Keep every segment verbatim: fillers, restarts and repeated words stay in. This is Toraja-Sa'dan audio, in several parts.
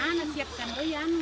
Ana siapkan doi anu.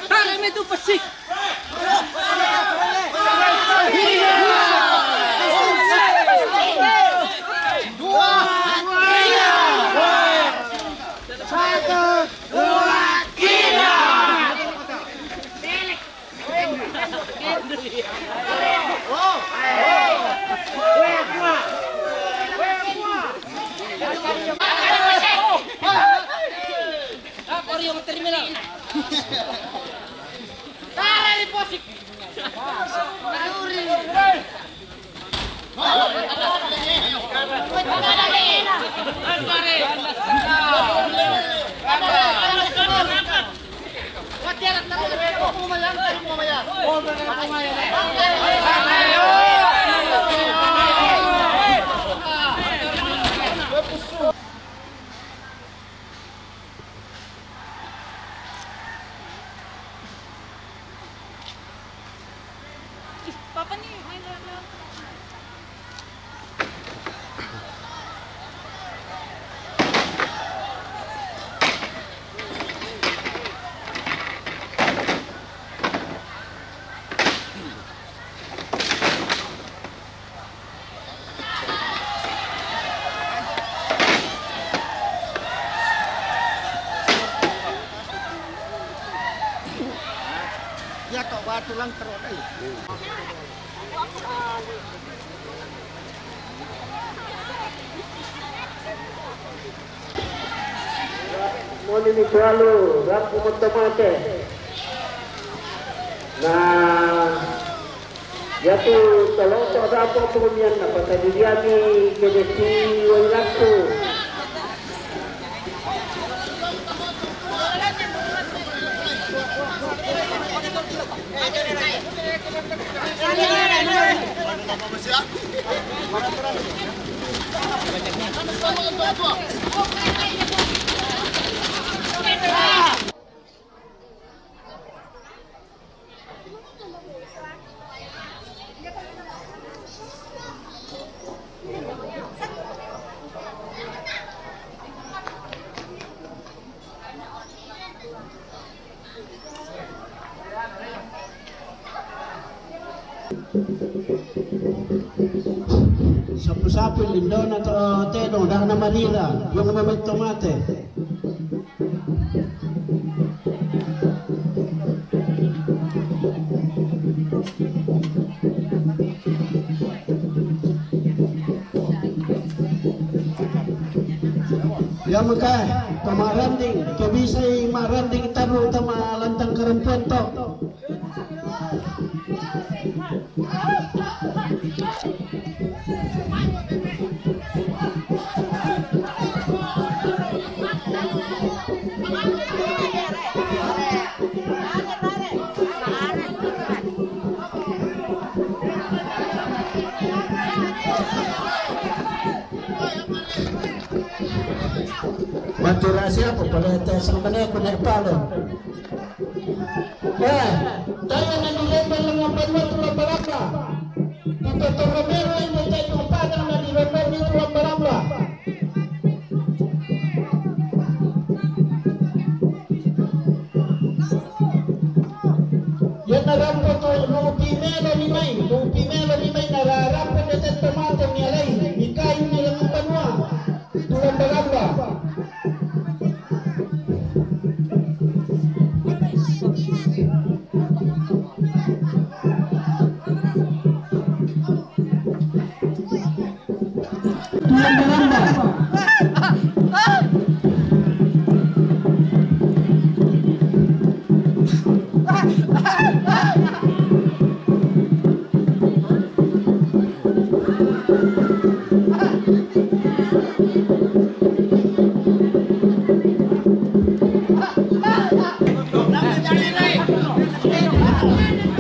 Dale, me tu pasik. Satu, dua, tiga. Ih, Papa nih main lewat-lewat. Iya, tok batu lang terus, eh. Moni ni kualu, rapu moto mate. Nah, yatu toloto rapu pemian apa tadi dia di kedesi wai rapu. Sapu-sapu lindona to tedong, dak na marira, yang mametto mate. Ya maka, pamaranding, kebisai maranding taru tama lantang karampuan to. Batu rahasia apa? Boleh tes mana aku naik palu. Eh, tayo na ni Romel nga banwa tu Lambalamba. Di Toto Romero ini tayo padang na ni Romel itu Lambalamba. Yan na rampo tu Rupi Melo ni Mai, Rupi Melo ni Mai na rarampo na tayo tomate ni alai, ni kayu ni lang banwa. Tulang Balamba.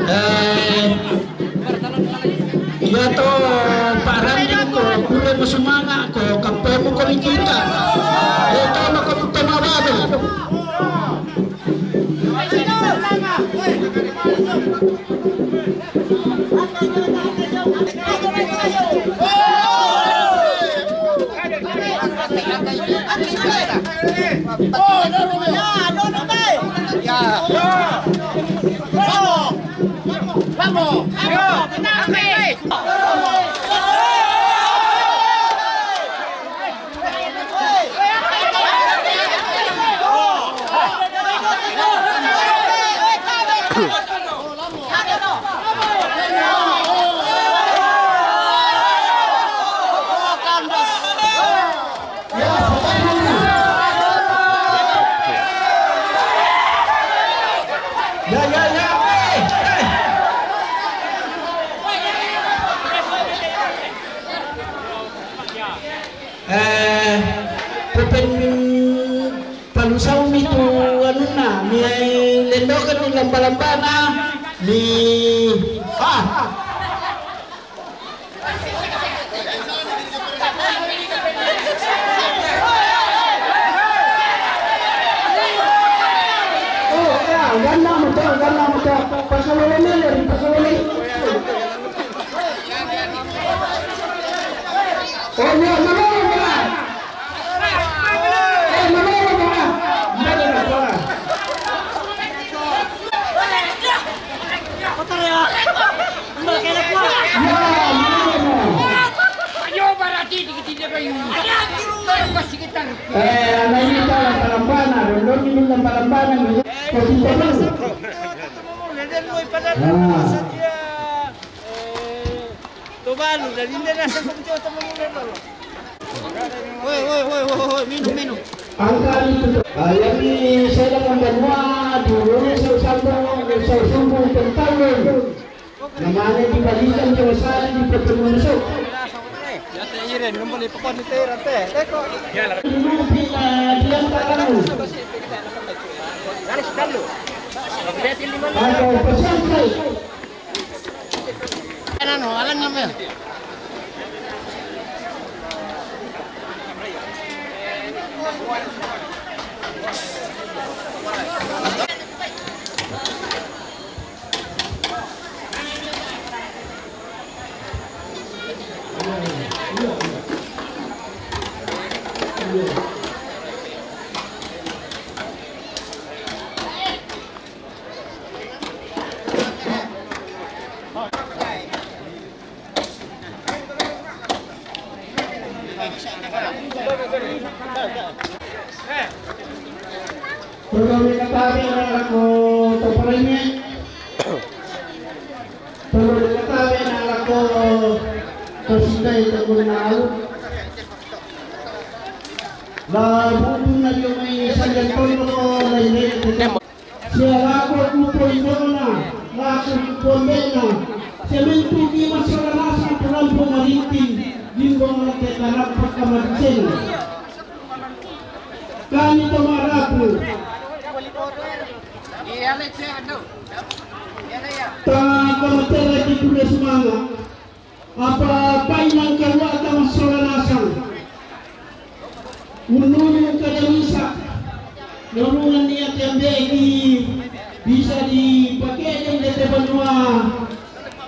Eh, iya to, Pak Randi ko, kulo mo sumanga ko, kampe mo ko ni kita. Iya to, mako to mawado. Ya, ya, ya, eh, eh. Eh, pepen palusau mi tu anunna, mi lendoken mi lamba-lambana, mi, ah. Oh, ya, ganna mo to, ganna mo to. Pakalolo mele, pakalolo. Oh, ya, manolo, manolo. Eh, manolo, manolo. Manolo, manolo. Eh, ana ini tahu lamba-lambana, dondonni lamba-lambana, mi. Kau tidak tahu. Ah. Tuvalu, dari Indonesia, kau tahu teman-teman. Woi, woi, woi, woi, woi, minum, minum. Angka itu. Ah, yang di saya dengan banua, di Indonesia, Sambung, Sambung, Pentaulun. Namanya dibalikan ke sana di pertemuan besok. Ya, teh, iren, ngumpul di pokok di teh, teh. Teko. Dulu di, eh, diam tak tahu. Garis dulu. Lihatin di mana? Ada pesan, Teh. Ano, alam naman. Tolong diketahui, anak-anakku, toporannya. Tolong diketahui, anak-anakku, kau sudah itu guna alu. La bubu na dio mai sanjang tondoko, lai lai tete. Sia lako kupo indona, lako kupo ambena. Sia mentu ki masola nasa tu lampu marinting, limbong late karapa kamadisena. Kami to marapu. Ta kamatera ki kuda sumanga. Apa painang kaluarga masola nasang. Ununu kada misa. Nurungan niat yang begi bisa dipakai dan dete banua.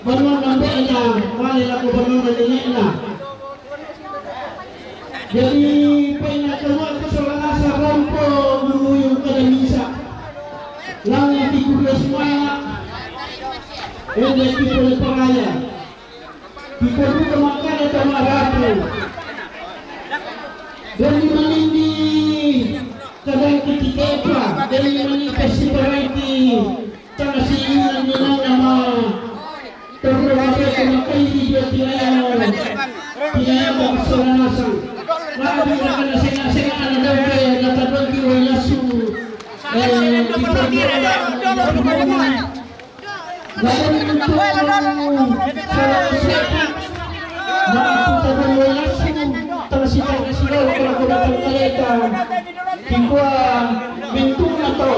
Banua nambekna, male lako banua nenekna. Jadi, painang kaluarga masola nasang rampo ununu kada misa. Langit di kuda sumanga. Ende di pole paraya. Kita buka makana tama ratu. Deni manindi kadang kitikepa, deni manindi kasibarati, tama si inan ni nana ma. Terus ada kena kaili dia tilayano. Tilayano Sola nasang. Labi na kana sena-sena na daw kay natadon ki way lasu. Eh, di pa di na. Labi na to. Sola nasang. Mga puta ng way lasu. Tala si Tala si Tala, tala ko na tala kaleta. Kikwa, bintuna to.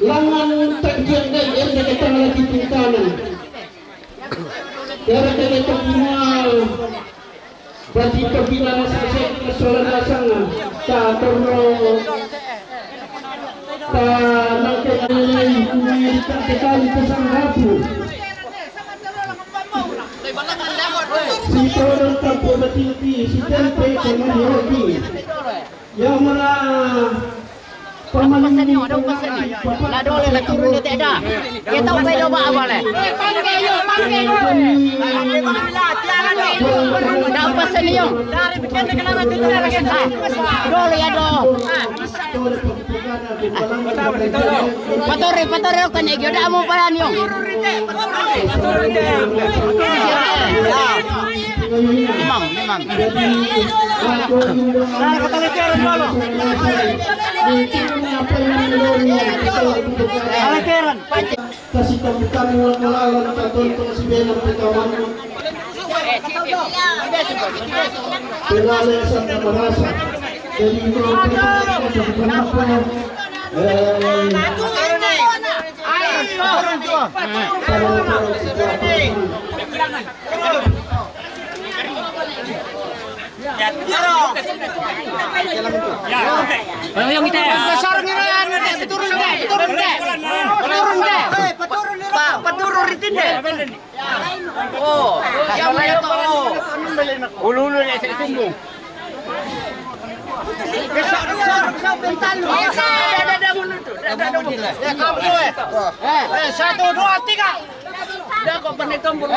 Langan tagdiyan day, ende kita lagi tingkanan. Pero kaya ito kinuha, pati ito pinanasa sa ito sa lanasang na, sa torno, sa nang kaya nila yung kumaya di ka, sa kali ka sa hapon. Si Torong Tapo na T V, si Tempe, sa Manyoki. Yang mana Daw pasa niyo, daw pasa niyo. La dole la turun de teda. Kita upai do ba abale. Daw pasa niyo. Dole ya do. Patore, patore kan egi da mo pa niyo. Memang, memang. Kasi kamu-kamu wala, wala nakatonto si Bena pagkawan mo. Kilala sa Tabarasa. Jadi ito ang pagkawan mo. Eh, Ayo, kita. Turun deh, turun deh. Turun deh. Turun deh. Pak, Pak, turun di sini. Oh, yang mana tuh? Ulu-ulu deh, saya sungguh. Satu, dua, tiga. Dah kok pernah tombol.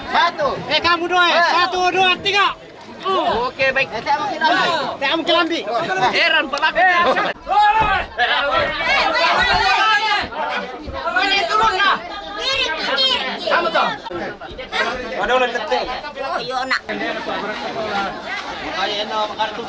Satu. Eh, kamu dua, eh. Satu, dua, tiga. Oh. Oke, baik. Eh, tak mungkin lagi. Tak mungkin lagi. Heran pelaku. Kamu tuh. Waduh, letek. Iyo, nak. Kayak enak, kartu.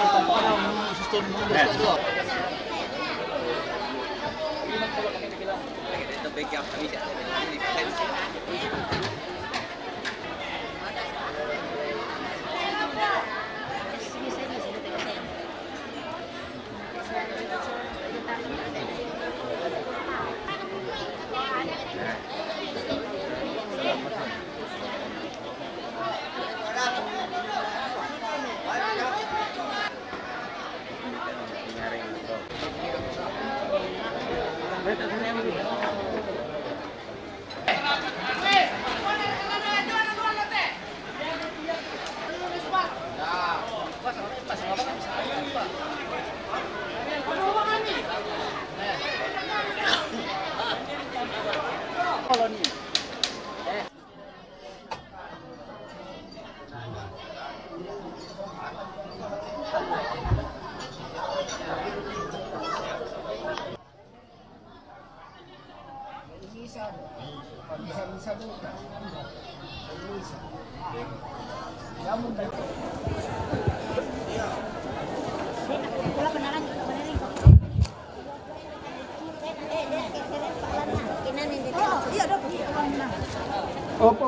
Opo.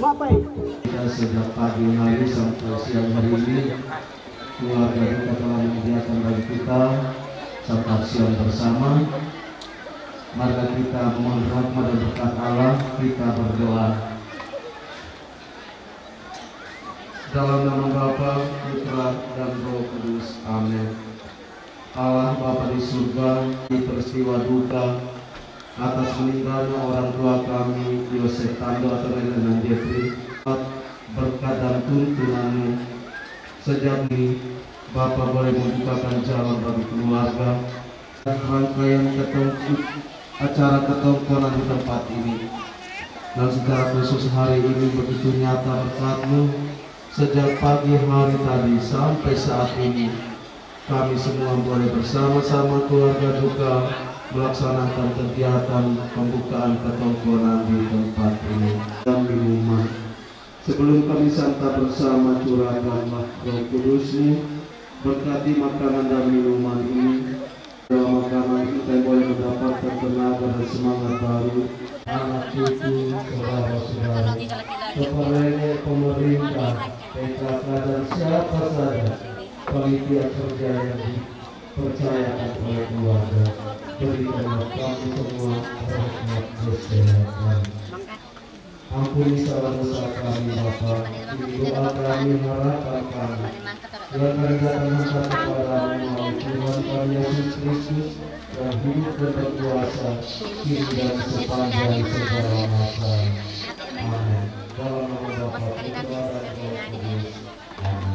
Bapak. Kita sejak pagi hari sampai siang hari ini, keluarga kita telah menyediakan bagi kita santap siang bersama. Mari kita mohon rahmat dan berkat Allah, kita berdoa. Dalam nama Bapa, Putra, dan Roh Kudus. Amin. Allah Bapa di surga, di peristiwa duka atas meninggalnya orang tua kami, Yosef Tando atau Nenek Jeffrey, berkat dan tuntunanmu, sejak ini Bapa boleh membukakan jalan bagi keluarga. Rangkaian ketongku-, acara ketongkonan di tempat ini. Dan secara khusus hari ini begitu nyata berkat-Mu. Sejak pagi hari tadi sampai saat ini, kami semua boleh bersama-sama keluarga duka melaksanakan kegiatan pembukaan ketongkonan di tempat ini dan minuman. Sebelum kami santap bersama, curahkanlah Roh Kudus-Mu, berkati makanan dan minuman ini. Dalam makanan kita boleh mendapatkan tenaga dan semangat baru. Anak cucu, saudara-saudara, kepala pemerintah, P K K, dan siapa saja panitia kerja yang dipercayakan oleh keluarga, berikanlah kami semua rahmat kesehatan. Ampuni salah dosa kami, Bapa. Ini doa kami, harapan kami. Biarkan datang hamba kepadamu melalui Tuhan kami Yesus Kristus, yang hidup dan berkuasa kini dan sepanjang segala masa. Amin. Dalam nama Bapa, Putra, dan Roh Kudus. Amin.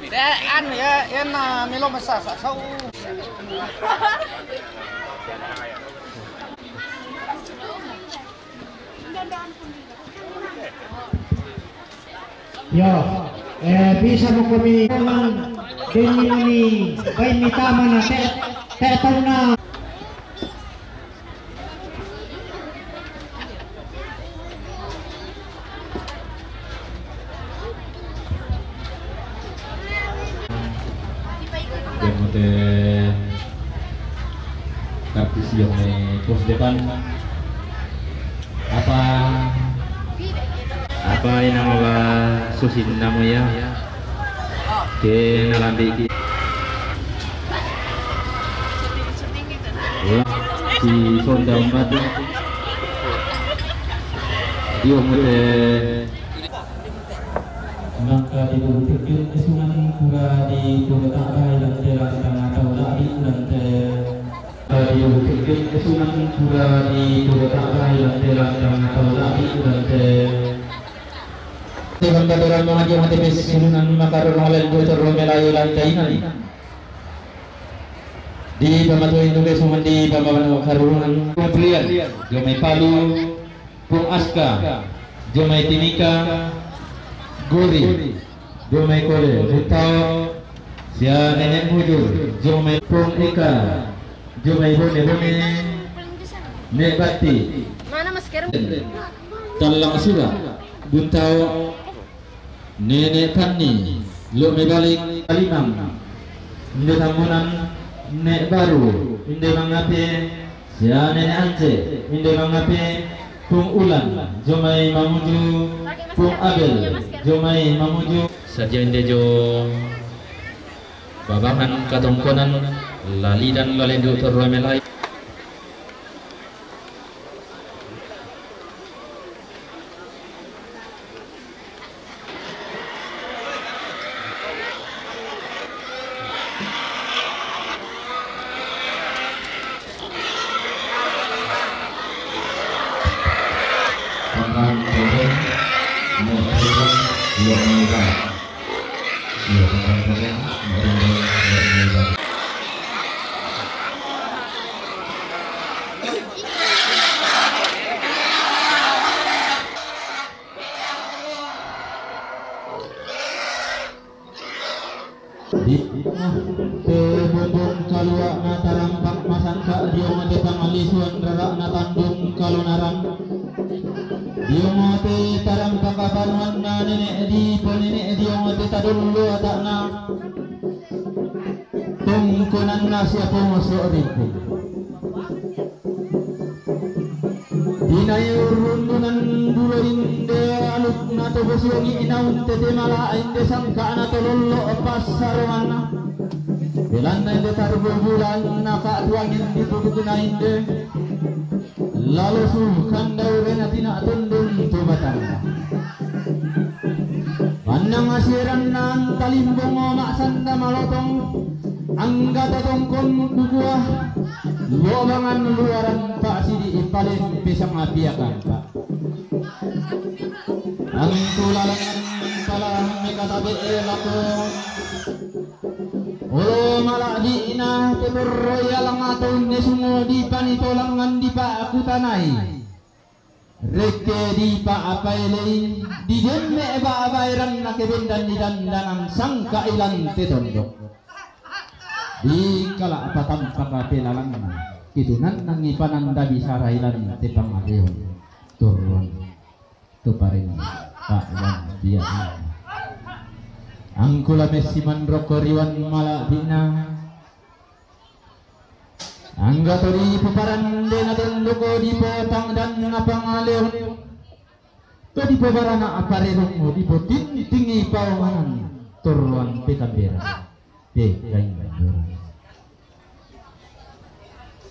Te an ya, yan na milo masa sa sau. Yo, eh, bisa mo kami lang din ni Bay Mitama na te, te taon na. Kemudian taktis yang di pos depan. Apa? Apa yang nama susin namu ya? Ke nalambi ki. Ulang si sonda umbatu. Dio mute. Maka di bukit esungan pura di pura takai lante lantang atau lari lante. Di bukit esungan pura di pura takai lante lantang atau lari lante. Di banda beran mengaji mati pes sulungan maka ronalen bocor romelayo lante inani. Di pamatuin tugas mandi pamabano karurungan. Pemilihan Jomai Palu. Pung Aska, Jomai Timika, Gori, Jomai Kole, Butao, sia Nenek Mujur, Jomai Pung Eka, Jomai Bone Bone, Nek Bati, mana masker? Talang Sura, Butao, Nenek Panni, lo' mai balik Kalimang, Inde Tambunan, Nek Baru, Inde Mangape, sia Nenek Ance, Inde Mangape, Pung Ulan, Jomai Mamuju, Pung Abel, Jomai Mamuju. Sadia inde jo babahan katongkonan, lalidan lalendu torro melai. Di tengah tebumbung kaluak na tarampak masangka dio mate pangalisuan rarak na tandung kalonaran. Diongote tadang pakapanuanna nene' diponene' diongote tadollo ata'na tongkonanna siapo so'riku. Dinae urrundunan bulo inde alukna to bosiongi naunte te mala inde sangka'na to lollo passaronganna. Belanna inde tarbo bulanna ka'tuangin dipudukna inde. Lalo sukanda urena tina tondon to batang. Mannang asieranna talimbongo ma'sanda malotong, angga tatongkon kukua, lobangan luaran pa'sidi ipaleng pesang apiakan, Pak. Angkulalangan pala mekatabe lako. Olo mala'bi'na tetorroi alang atau nesungo dipanitolangan dipa'kutanai. Rekke dipa'apaelei, didemme ba'baeranna kebendan didandanan sangka ilan te tondok. Dikala patampaka pelalangna, kitunannangi pananda bisara ilan te pangaleon. Turun. Tuparin. Pak Wan Bian. Angkula messiman rokko riwan mala'bi'na. Angga to dipoparandena tondoko dipotang dan napangaleon. To dipobarana aparerong dipotintingi paonganan torroan pekambera. Pekaingura.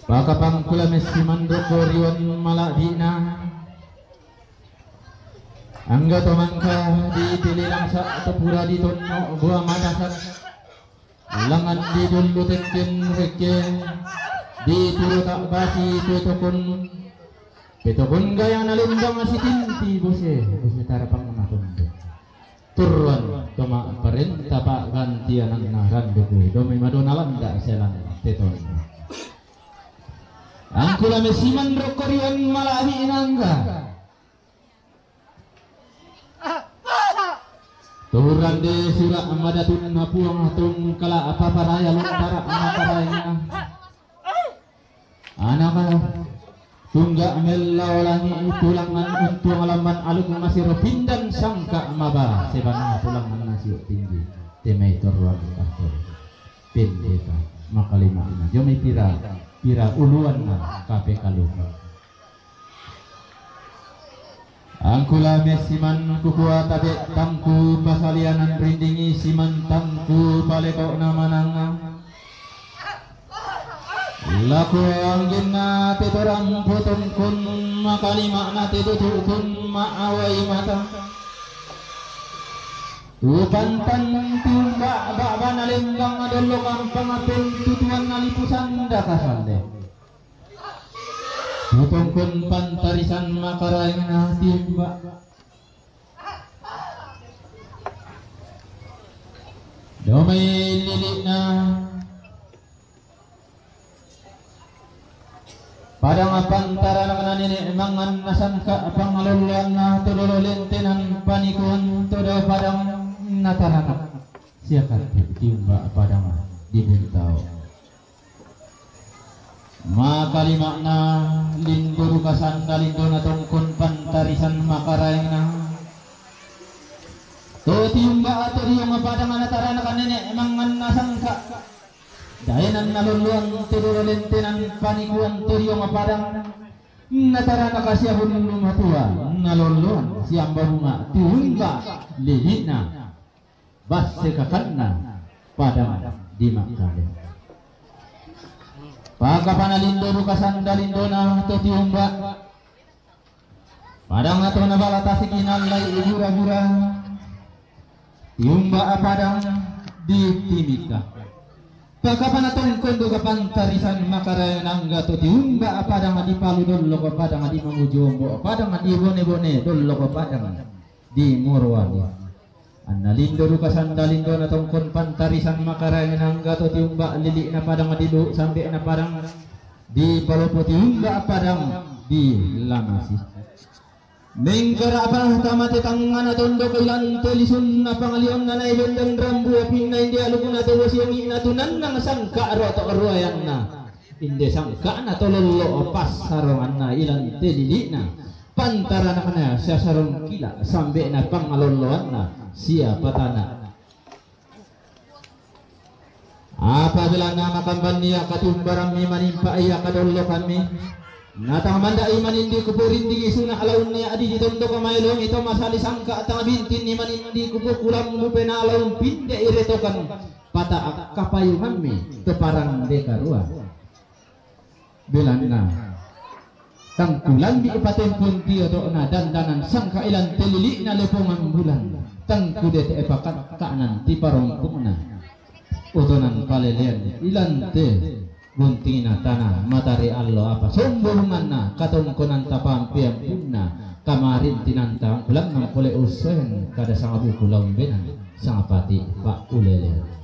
Pakapangkula messiman rokko riwan mala'bi'na. Angga to mangka ditelelang sa to pura ditonno bua matasak. Langan didullu tekken rekke, dituru ta'basi petokon, petokon gayang nalembang sitinti bose, bose tarapang matondo. Turruan toma parenta pa'gantiananna randuku, domai madona landa selang teton. Angkula messiman rokko riwan mala'bi'na angga. Turande sura' madatunna Puang tungkala paparaya lontara makaraenna. Anaka tungga mella olangi tulangan untung alamman aluk masiro pindan sangka maba sebanna tulangan nasio tinggi. Temai torruan tahto. Pendeta makalima'na. Jomai pira, pira uluanna kape kaluka. Angkula messiman kukua tabe tangku pasalianan rindingi siman tangku palekokna mananga. Lako angginna te torampu tongkon makalima'na te tutukun ma'awai mata. Upantan tiumba ba'bana lembang dollo kampang pentutuanna lipu sanda kasalle. Utongkon pantarisan makaraengna tiumba. Domai lili'na padang pantaranakna nene mangan nasangka pangalolloanna to dolo lentenan panikuan to dao padang nataranak. Siakan tiumba padang di buntao. Makalima'na lindo duka sanda lindona tongkon pantarisan makaraengna. To tiumba to diong padang nataranak nene mangan nasangka. Daenan nalolloan to dolo lentenan panikuan to diong padang. Nataranak siabun matua nalolloan siamba bunga tiumba lili'na. Basse kakanna padang di Makkale. Pakapana lindo duka sanda lindona to tiumba. Padang atona bala tasiki nallai bura-bura. Tiumba padang di Timika. Pakapana tongkon duka pantarisan makaraenna angga to tiumba padang di Palu dollo ko padang di Mangujombo padang di Bone-bone dollo ko padang di Morowali. Anna lindo duka sanda lindona tongkon pantarisan makaraenna angga to tiumba lili'na padang di Luwu sambe'na padang di Palopo tiumba padang di Lamasi. Mengkara apa tamate tangngana tondok ilan te lisunna pangalionna nae bendan rambu apinna inde alukuna to bosiongi'na tunannang sangka roto ruayanna inde sangka'na to lollo passaronganna ilan te lili'na. Pantaranakna sia sarungkila, sambe'na pangalolloanna sia patana. Apabila na makambanni aka tumbarammi manimpa ia kadollokammi, na tang manda'i manindi kupu rindigi suna alaunni adi ditondok maelongi to masali sangka tang bintinni manindi kupu kulambu pena alaun pinde iretokan pata kapayungammi to parang dekarua. Belanna tang kulambi patempun ti oto'na dandanan sangka ilan telili'na lepongan bulan, tang kudete epakakka'nan ti parompukna utonan palelean ilan te buntingna tana matari allo apa somburunganna katongkonan tapampeampunna kamarin tinanta kulangngan pole ussen kada sangabuku laumbenan sangapati pa ulelean.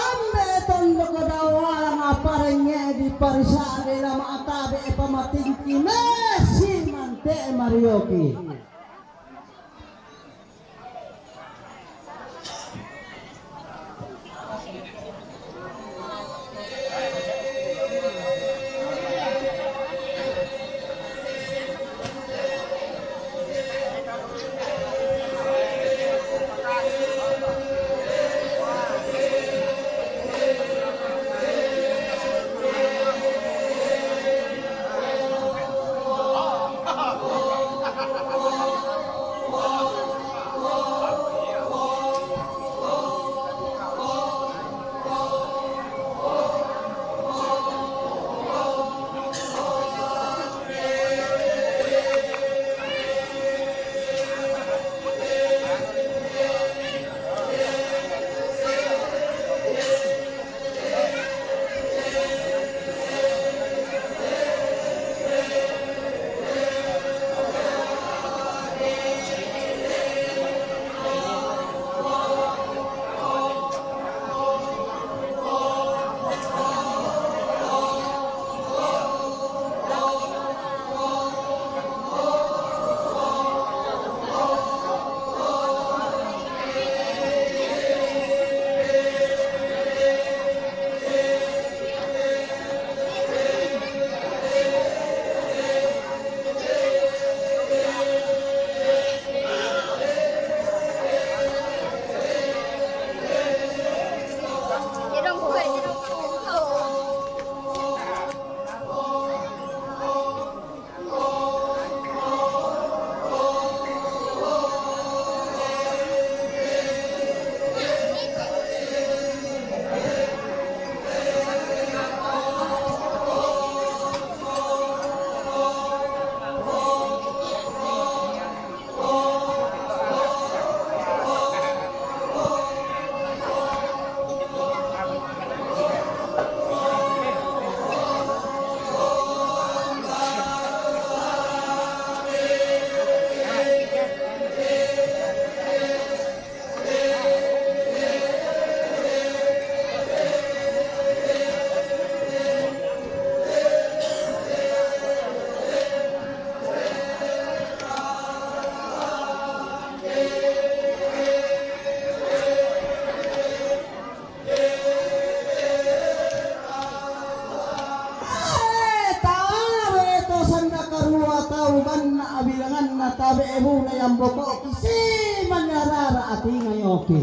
Ambe tondo ko dawalang aparengnge di parisade la ma'tabe e pamatingki mesi mante marioki. Boko' ki si manyarara ati ngayoki.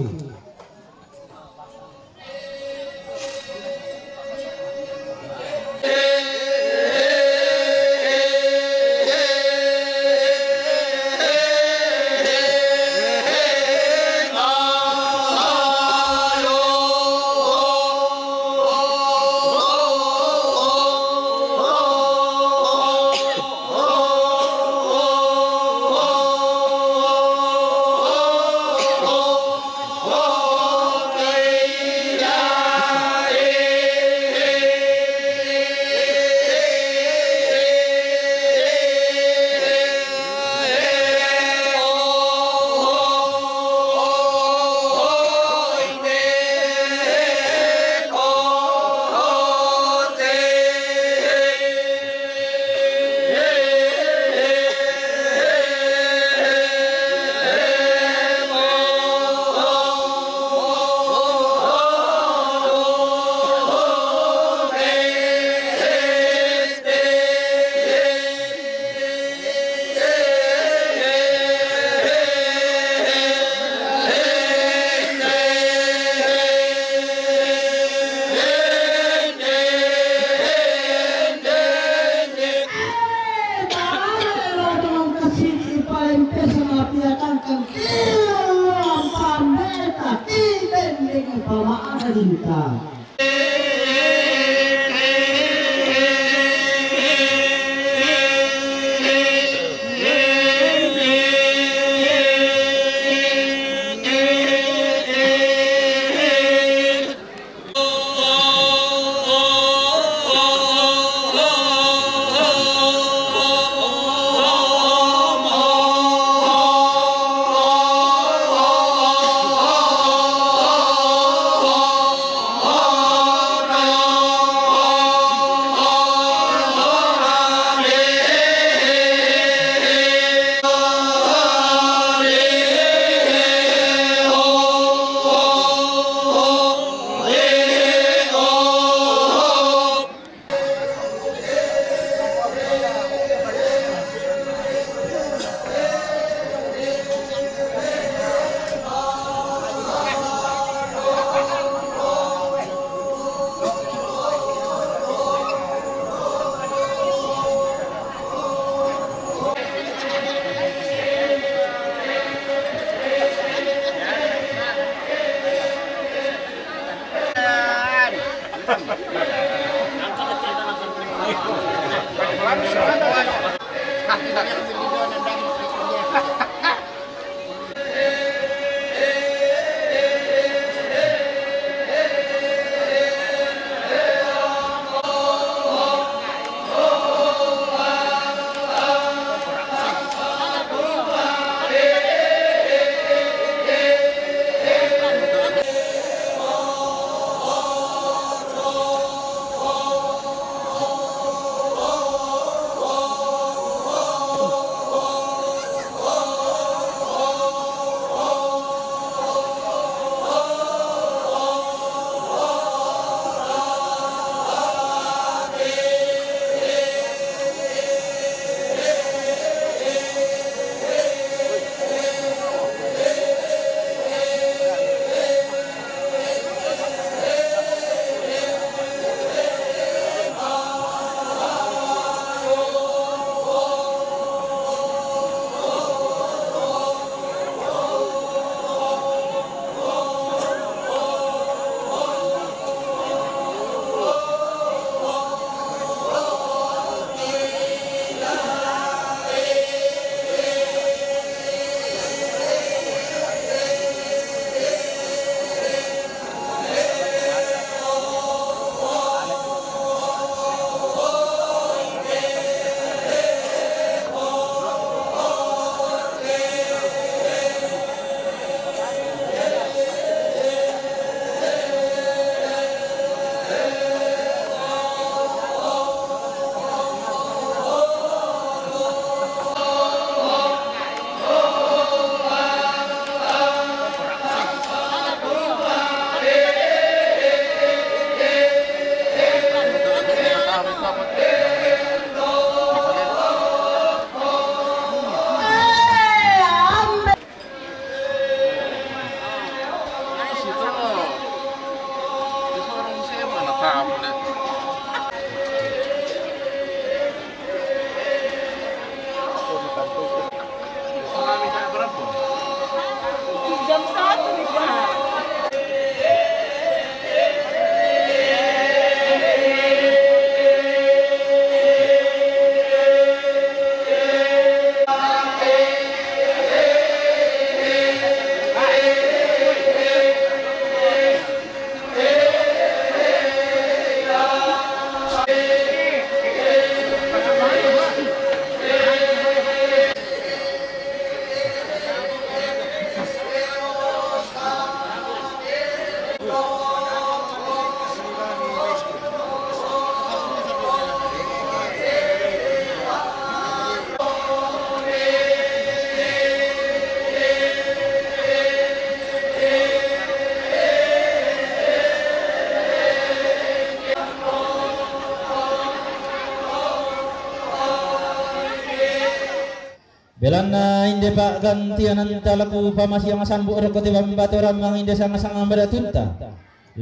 Belanna inde pa'gantiananta laku pamasiang sambu' rokko te bambato rammang inde sanga-sanga madatunta,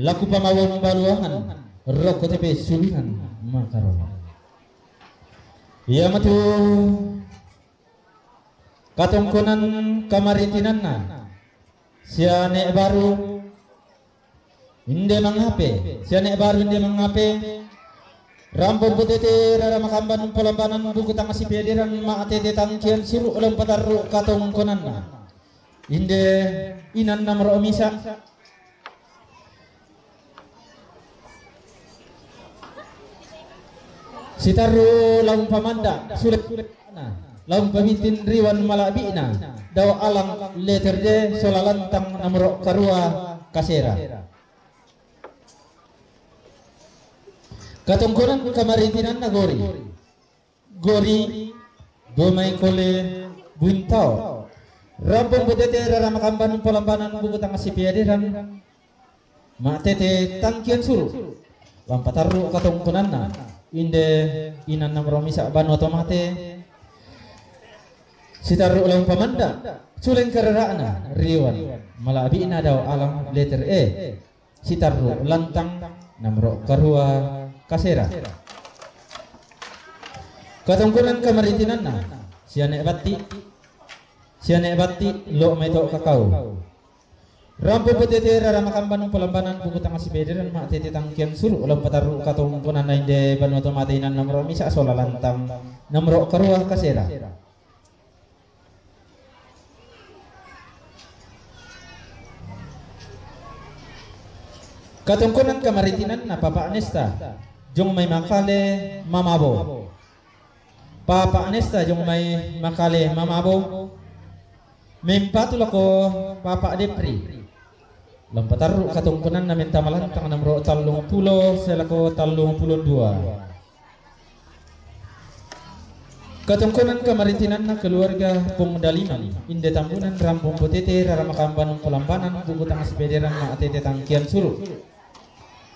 laku pamawang baluangan rokko te pessulingan makarola. Iamatu katongkonan kamaritinanna, sia ne' baru inde mangape, sia ne' baru inde mangape, rampong potete rara makamban polambanan buku tang sipederan ma'tete tangkian suru' lao patarru' katongkonanna. Inde inanna moro' misa'. Sitarru' lao pamanda', sule lao pabitin riwan mala'bi'na, dao' alang letter D sola lantang nomoro' karua kasera. Katongkonan kamaritinanna gori. Gori, dua mai kole buntao. Rampong potete rara makamban polambanan buku tang sipederan ma'tete tangkian suru'. Lao patarru' katongkonanna, inde inanna moro' misa' banua to mate. Sitarru' lao pamanda', sule karera'na riwan mala'bi'na, dao' alang letter E. Sitarru' lantang nomoro' karua kasera. Katongkonan kamaritinanna, sia ne' batti', sia ne' batti' lao mai to kakau. Rampong potete rara makamban polambanan buku tang sipederan ma'tete tangkian suru' lao patarru' katongkonanna, inde banua to mate inanna moro' misa' sola lantang nomoro' karua kasera. Katongkonan kamaritinanna papa' Nesta, jiong mai Makale Mamabo. Papa' Nesta jiong mai Makale Mamabo, mempatu lako papa' Depri. Lao patarru' katongkonanna mentama lantang nomoro' tallung pulo sae lako tallung pulo dua. Katongkonan kamaritinanna keluarga Pong Daliman, inde Tambunan, rampong potete rara makamban polambanan buku tang sipederan ma'tete tangkian suru'.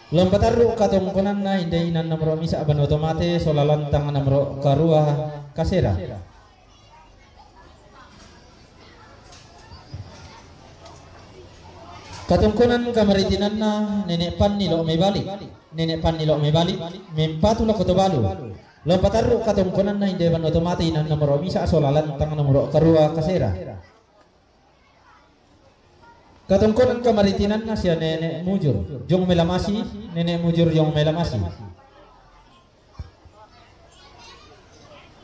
Lao patarru' katongkonanna, inde inanna moro' misa' banua to mate sola lantang nomoro' karua kasera. Katongkonan kamaritinanna nene' Panni lao mai Bali. Nene' Panni lao mai Bali, mempatu lako Tobalu. Lao patarru' katongkonanna, inde banua to mate inanna moro' misa' sola lantang nomoro' karua kasera. Katongkonan kamaritinanna sia nene' Mujur, jiong mai Lamasi, nene' Mujur jiong mai Lamasi.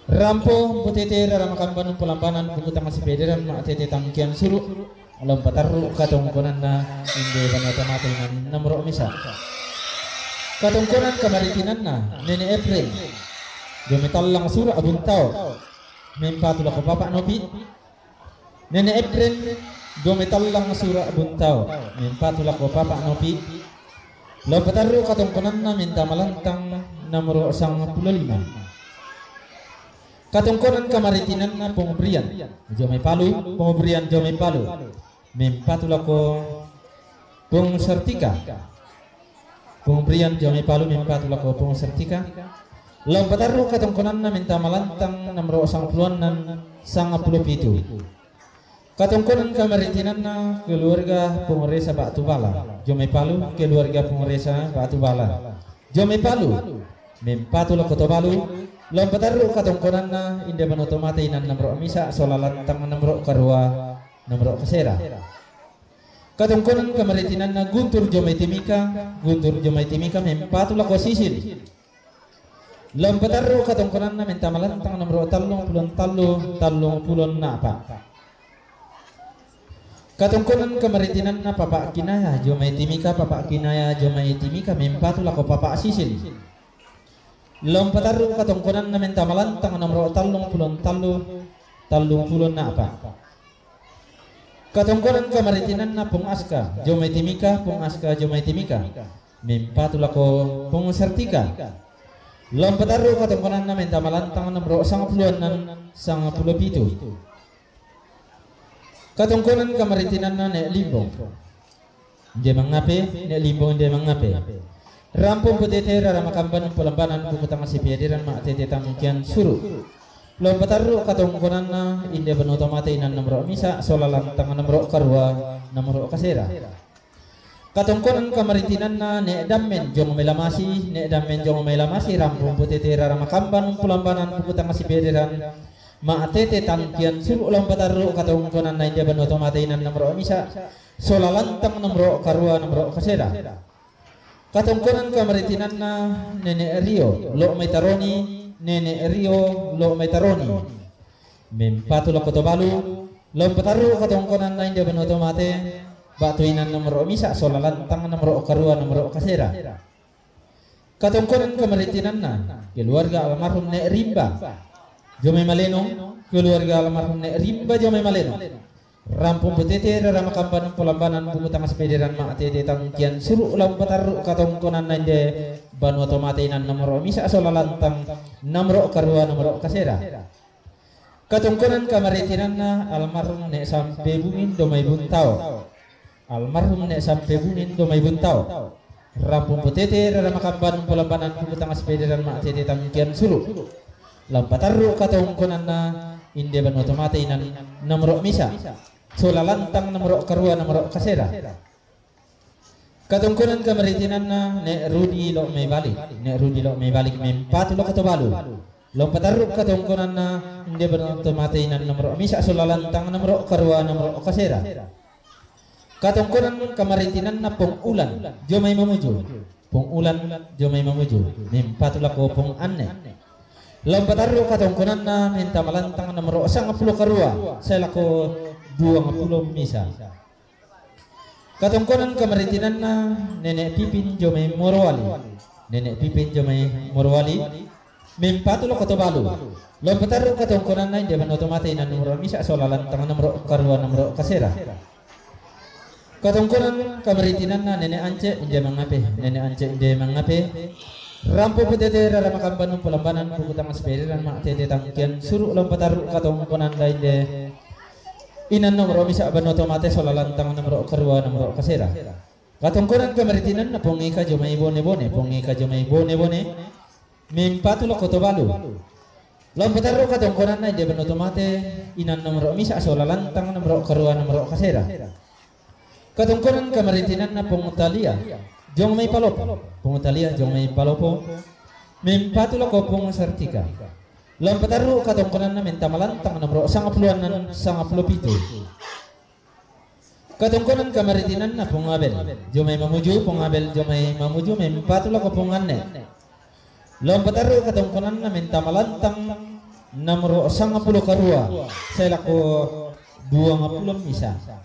Rampong potete rara makamban polambanan buku tang sipederan ma'tete tangkian suru'. Lao patarru' katongkonanna, inde banua to mate inanna moro' misa'. Katongkonan kamaritinanna nene' Epren, jiong mai Tallang Sura' Buntao, mempatu lako papa' Nopi. Nene' Epren, jiong mai Tallang Sura' Buntao, mempatu lako papa' Nopi. Lao patarru' katongkonanna mentama lantang nomoro' sangpulo lima. Katongkonan kamaritinanna Pong Brian, jiong mai Palu, Pong Brian jiong mai Palu, mempatu lako Pong Sartika. Pong Brian jiong mai Palu, mempatu lako Pong Sartika. Lao patarru' katongkonanna mentama lantang nomoro' sangpulo annan, sangpulo pitu. Katongkonan kamaritinanna keluarga Pong Resa Batubala, jiong mai Palu, keluarga Pong Resa Batubala, jiong mai Palu, mempatu lako Tobalu. Lao patarru' katongkonanna, inde banua to mate inanna moro' misa' sola lantang nomoro' karua, nomoro' kasera. Katongkonan kamaritinanna Guntur jiong mai Timika, Guntur jiong mai Timika, mempatu lako Sisin. Lao patarru' katongkonanna mentama lantang nomoro' tallung pulo tallu, tallung pulo a'pa'. Katongkonan kamaritinanna papa' Kinaya jiong mai Timika, papa' Kinaya jiong mai Timika, mempatu lako papa' Sisin. Lao patarru' katongkonanna mentama lantang nomoro' tallung pulo tallu, tallung pulo a'pa'. Katongkonan kamaritinanna Pong Aska, jiong mai Timika, Pong Aska jiong mai Timika, mempatu lako Pong Sartika. Lao patarru' katongkonanna mentama lantang nomoro' sangpulo annan, sangpulo pitu. Katongkonan kamaritinanna ne' Limbong, inde mangape, ne' Limbong inde mangape. Rampong potete rara makamban polambanan buku tang sipederan ma'tete tangkian suru'. Lao patarru' katongkonanna, inde banua tomate inan nomoro' misa', sola lantang nomoro' karua, nomoro' kasera. Katongkonan kamaritinanna ne' dammen jong mai Lamasi, ne' dammen jong mai Lamasi, rampung putete rara makamban, umpu lambanan, buku tanga sipederan, ma'tete tangkian suru'. Lao patarru' katongkonanna, inde banua tomate inan nomoro' misa', sola lantang nomoro' karua, nomoro' kasera. Katongkonan kamaritinanna, nene' Rio, lao mai Taroni, nene' Rio, lao mai Taroni. Mempatu lako to balu. Lao patarru' katongkonanna, inde banua tomate, ba'tu inan nomoro' misa', sola lantang nomoro' karua, nomoro' kasera. Katongkonan kamaritinanna, keluarga almarhum ne' Rimba, jomai Malenong, keluarga almarhum ne' Rimba, jomai Malenong. Rampung putete rara makamban, umpu lambanan, buku tanga sipederan, ma'tete tangkian suru'. Lao patarru' katongkonanna, inde banua tomate inan nomoro' misa', sola lantang nomoro' karua, nomoro' kasera. Katongkonan kamaritinanna, almarhum ne' Sampe Bungin, jomai Buntao. Almarhum ne' Sampe Bungin, jomai Buntao. Rampung putete rara makamban, umpu lambanan, buku tanga sipederan, ma'tete tangkian suru'. Lao patarru' katongkonanna, inde banua tomate inan nomoro' misa', sola lantang nomoro' karua, nomoro' kasera. Katongkonan kamaritinanna, ne' Rudi lao mai Balik, ne' Rudi lao mai Balik, mempatu lako to balu. Lao patarru' katongkonanna, inde banua tomate inan nomoro' misa', sola lantang nomoro' karua, nomoro' kasera. Katongkonan kamaritinanna, Pong Ulan, jomai Mamuju. Pong Ulan, jomai Mamuju, mempatu lako Pong Anne. Lao patarru' katongkonanna, mentama lantang nomoro' sangpulo karua, sae lako duangpulo misa'. Katongkonan kamaritinanna, nene' Pipin, jomai Morowali. Nene' Pipin, jomai Morowali, mempatu lako to balu. Lao patarru' katongkonanna, inde banua tomate inan nomoro' misa', sola lantang nomoro' karua, nomoro' kasera. Katongkonan kamaritinanna, nene' Ance, inde Mangape, nene' Ance, inde Mangape. Rampung putete rara makamban, umpu lambanan, buku tanga sipederan, ma'tete tangkian suru'. Lao patarru' katongkonanna, inde inan nomoro' misa', banua tomate, sola lantang nomoro' karua, nomoro' kasera. Katongkonan kamaritinanna, Pong Ika, jomai Bone-bone, Pong Ika, jomai Bone-bone, mempatu lako to balu. Lao patarru' katongkonanna, inde banua tomate inan nomoro' misa', sola lantang nomoro' karua, nomoro' kasera. Katongkonan kamaritinanna, Pong Talia, jomai Palopo, Pong Talia, jomai Palopo, mempatu lako Pong Sartika. Lao patarru' katongkonanna, mentama lantang nomoro' sangpulo annan, sangpulo pitu. Katongkonan kamaritinanna, Pong Abel, jomai Mamuju, Pong Abel, jomai Mamuju, mempatu lako Pong Anne. Lao patarru' katongkonanna, mentama lantang nomoro' sangpulo karua, sae lako duangpulo misa'.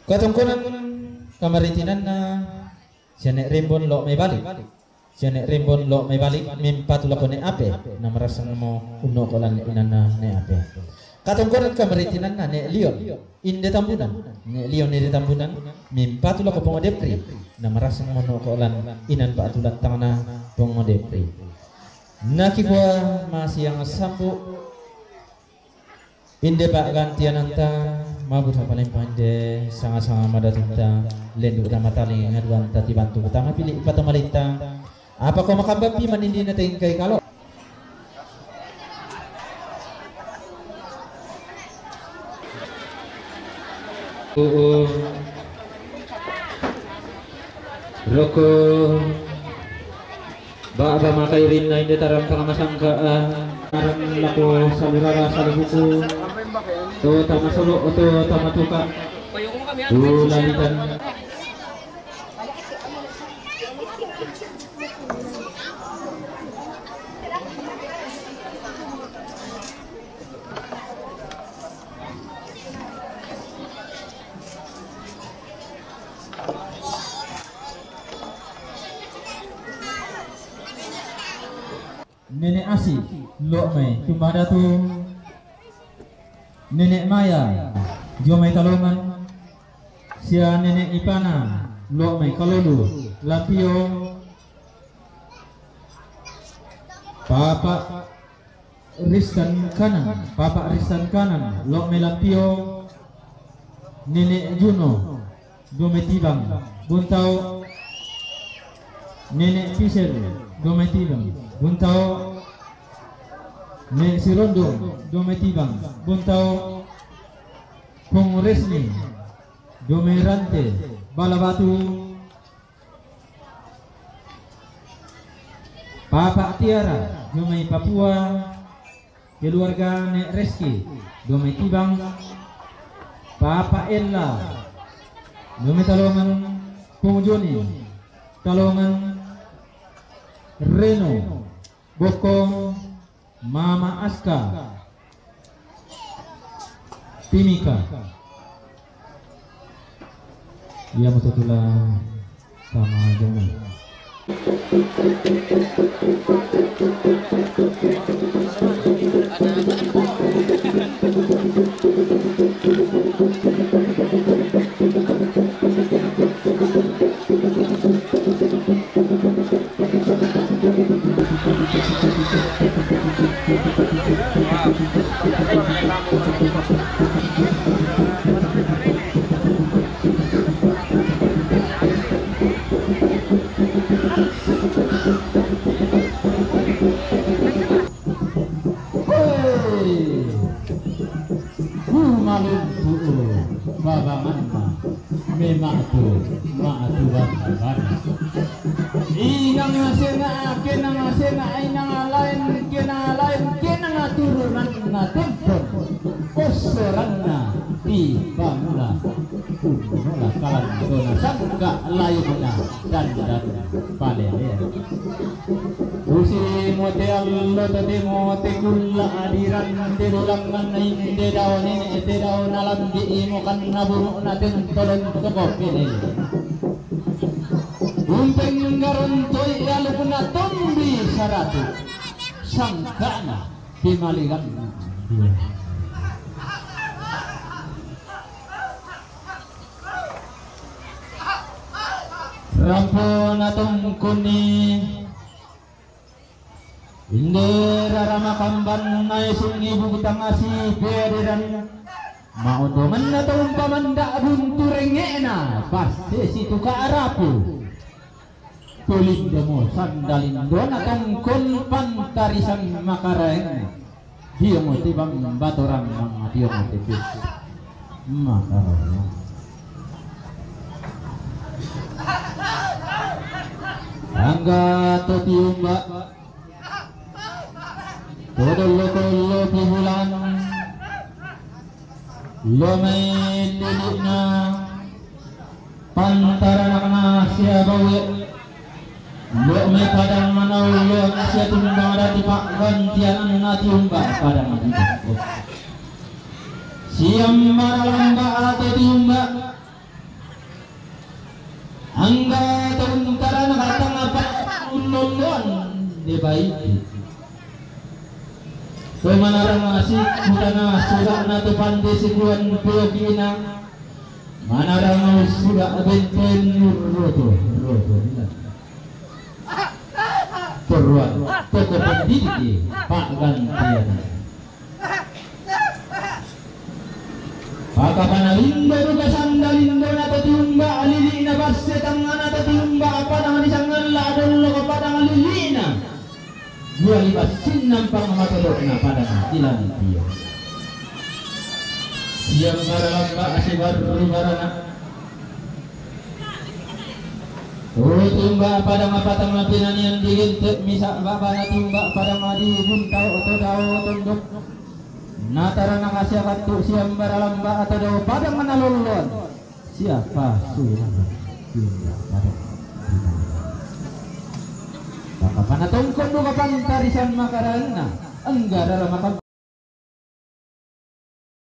Katongkonan kamaritinanna, sia ne' Rembon lao mai Balik. Sia ne' Rembon lao mai Balik, mempatu lako ne' Ape, na marassan mo unno'ko lan inanna ne' Ape. Katongkonan kamaritinanna, ne' Lion, inde Tambunan. Ne' Lion inde Tambunan, mempatu lako Pong Depri, na marassan mo unno'ko lan inan pa'tu lantangna Pong Depri. Nakikua masiang sambu, inde pa'gantiananta, mabuda palempang inde sanga-sanga madatunta, lendu' tama tali ngaduanta, tibantu tama pili' patamalitta. Apa ko makambampi manindina tengkai kalo? U'u. Roko. Ba'ba makairinna inde tarampang masangka, ah, aran lako salurara salubuku, to tama solo, to tama tuka, ulalitan. Nene' Asi, lao mai Tumba Datu. Nene' Maya, jomai Talongan. Sia Nene' Ipana, lao mai Kalolu, Lapio. Papa Ristan Kanan, Papa Ristan Kanan, lao mai Lapio. Nene' Juno, jomai Tibang, Buntao. Nenek Pisel, Dumai Tibang, Buntao. Nenek Sirondong, Dumai Tibang, Buntao. Pung Resmi, Dumai Rante, Balabatu. Papa Tiara, Dumai Papua. Keluarga Nek Reski, Dumai Tibang. Papa Ella, Dumai Talongan. Pung Joni, Talongan. Reno, Bokong. Mama Aska, Timika. Ia mo tutula sama Joni. Hei! Ku maluntu babangan ma, me maatu, maatu babangan. Inang sena, kenang sena, inang lain, kenang lain, kenang turunan na tempon. Osoranna ti pamula. Unnola kalan tona sangka layuna dandan palele. Usi mo te allo totemo te kulla adiran te dolangan inde daone te daona lambi imo kanna burukna tentolon toko pelele. Umpeng garontoi alukna tombi saratu sangkana pemaligan. Rampo na tongkonni inde rara makamban naisung ibu tangasi pederan. Maundongan na taumpamanda buntu rengena passe situka arapu. Tulindo mo sandalindo na tongkon pantarisan makaraeng. Dio mo tibang batorang mang dio mo tipis. Makaraeng. Angga to tiumba. Todo loko lopi bulan. Lo mai lilina. Pantaranakna sia baue. Lo mai padang manau lo sia tumbang dati paggantian na tiumba padang di. Siam maralamba atau tiumba. Angga tauntarana katang apa ullolloan de baiti. To manarang asi kutana surakna to pande sikuan peokina. Manarang surak benten roto roto. Toruan toko pendidiki paggantian. Pakapanalindo duka sandalindo na to tiumba lilina basse tangana to tiumba padang di sangalla adollo ko padang lilina. Dua liba sinnang pang matolokna padang ilan dia. Siang baralamba asi baru barana. Tutumba padang apa tama pinanian digentek misa babana tumba padang adi buntau atau dao tondok. Natarana kasia katu siang baralamba atau dao padang mana lolon. Siapa suruh tumba padang. Baka panatongkon duka pantarisan makarana. Enggara makam